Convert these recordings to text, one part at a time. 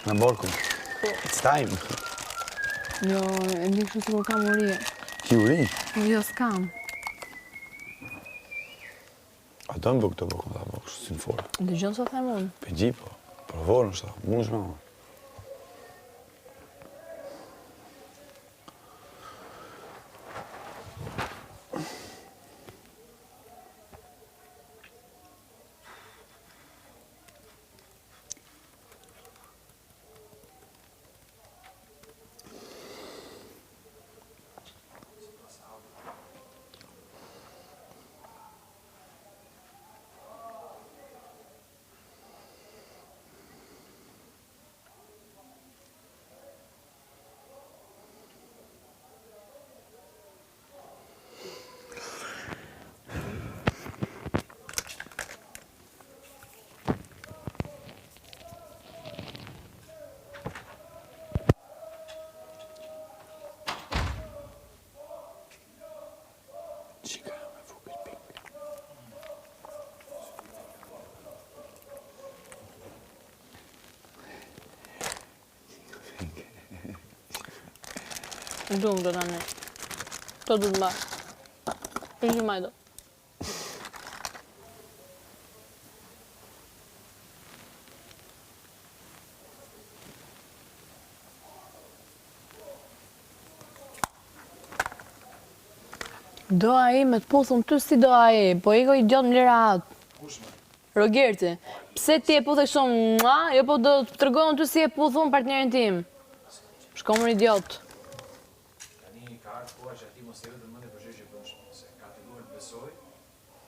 Në borku. Po. It's time. Jo, e ndi kështu sikur kam uri. Ki uri? Po jo, s'kam. A do në bukë të bukë, më kështu si në forë. Dëgjon sa them unë. Pe gji, po. Provo në shta, mund është me unë. Qika me vogël pink. Dumë do tani. To du të mbaj. Për që maj do. Do ai me të puthun ty si do ai, po ik o idiot më lër rehat. Kush më? Rogerti, pse ti e puthe kështu mua, jo po do të tregoj unë ty si e puth unë partnerin tim. Shko mor idiot. Tani ka ardhur koha që atij mos i jepet vëmendje për gjë që bën, se ka filluar të besojë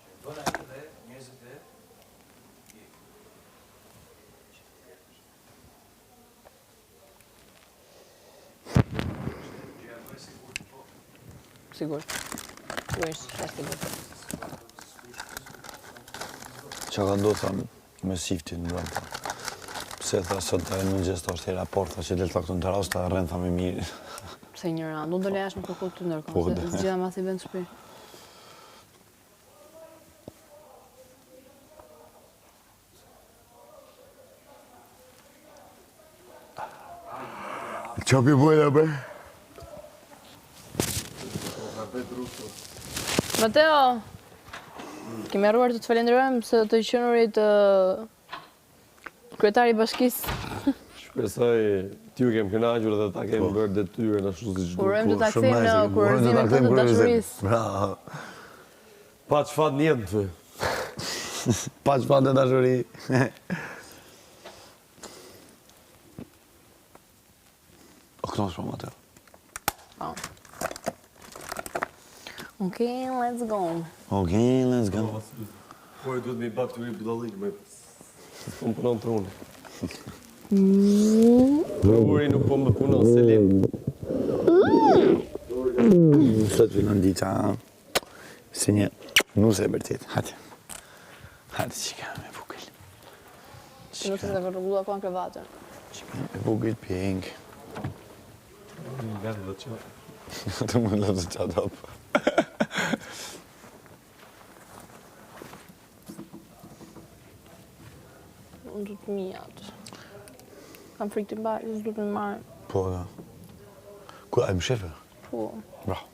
që e bën ai dhe njerëzit e Sigurt. Sigurisht, ka sigurt. Qa ka ndodhur tha me Siftin mbrëmë tha. Pse tha sot tha në mëngjes tha është hera e parë tha që del tha këtu në terrasë tha rren tha me mirë. Pse injorant, unë dola jashtë me kërku ty ndërkohë, po, se zgjidha ma si vend shtëpi. Qa pi bojna bre? Mateo, kemi harruar të të falenderojmë se të qenurit kryetari i bashkisë. Shpresoj t'ju kem kënaqur dhe ta kem po. bërë detyrën ashtu siç duhet. Urojmë të ta kthejmë në kurorëzimin tënd të dashurisë. Bravo. Paç fat në jetë ty. Paç fat në dashuri. O këto është po Mateo. Po. Okay, let's go. Okay, let's go. Po e duhet me i bak të ri budallik, me... Po më punon truni. Truri nuk po më punon, Selim. Sot fillon dita. Si një nuse e vërtet. Hajde. Hajde çika e vogël. Nuk se të rregullua akoma krevatin. Çika e vogël pink. Më lëtë dhe qatë. Të më lëtë dhe qatë, hop. Unë du të mijat. Kam frikë të mbaj, s'du të marrë. Po, da. Ku, a e më shefe? Po. Bravo.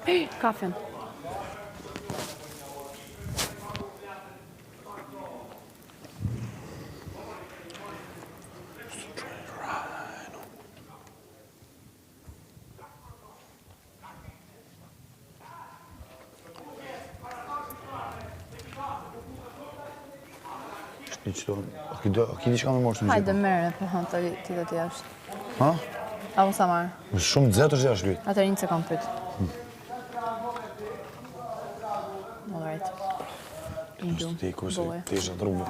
Hey, kafen. Një qëto, a ki do, a ki diçka me marrë së në Hajde merre, po hënë të ti dhe të jashtë. Ha? A unë sa marrë? Më shumë nxehtë është jashtë Luit. Atëherë një sekond prit. All right. Thank you. Ti kurse ti isha rrugëve.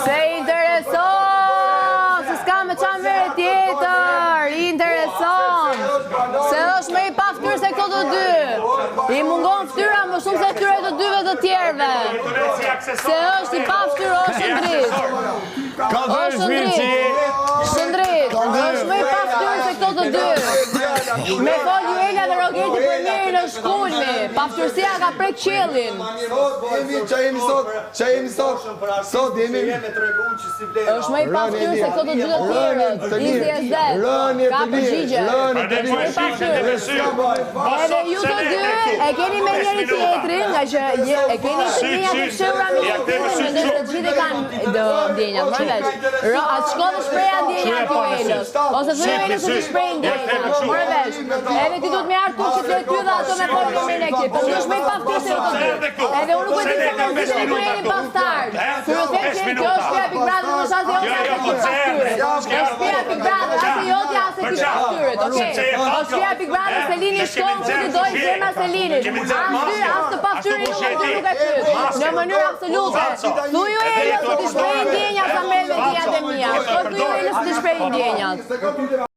Se intereson! se s'ka me ça merret tjetër, i intereson, se është më i paftyrë se këto të dy, i mungon ftyra më shumë se ftyra e të dyve të tjerëve, se është i paftyrë, o Shëndrit, o Shëndrit, Shëndrit, është më i paftyrë se këto të dy, me fol Juela dhe Rogerti për Mirin është kulmi, paftyrësia ka prek qiellin. Sot jemi, ça jemi sot? Ça jemi sot? Sot jemi Është më i paftyrë se këto të dy të tjerët. Easy as that. Ka përgjigje. Është më i paftyrë. Edhe ju të dy e keni me njëri tjetrin, nga që e keni të ndjenja të fshehura me njëri tjetrin, mendoj se të gjithë e kanë do ndjenjat, marrë vesh. Ro, a të shko dhe shpreha ndjenjat Juelës. Ose thuj Juelës që t'i shpreh ndjenjat, marrë vesh. Edhe ti duhet me ardhë këtu që të ty dhe ato me folë me emrin e këtij. Po ky është më i paftyrë se ju të dy. Edhe unë nuk e di pse mërziteni kur jeni bastard. Kur ju them që kjo është shtëpia Big Brother, nuk është as e jotja as e këtij paftyrit. Është shtëpia Big Brother, as e jotja as e këtij paftyrit, okay? Është shtëpia Big Brother, Selini shkon ku t'i dojë zemra Selinit. As ty, as të paftyrin numër 2 nuk e pyet. Në mënyrë absolute. Thuju Elës të t'i shprehë ndjenjat sa merret me ndjenjat e mia. Shko thuju Elës të t'i shprehë ndjenjat.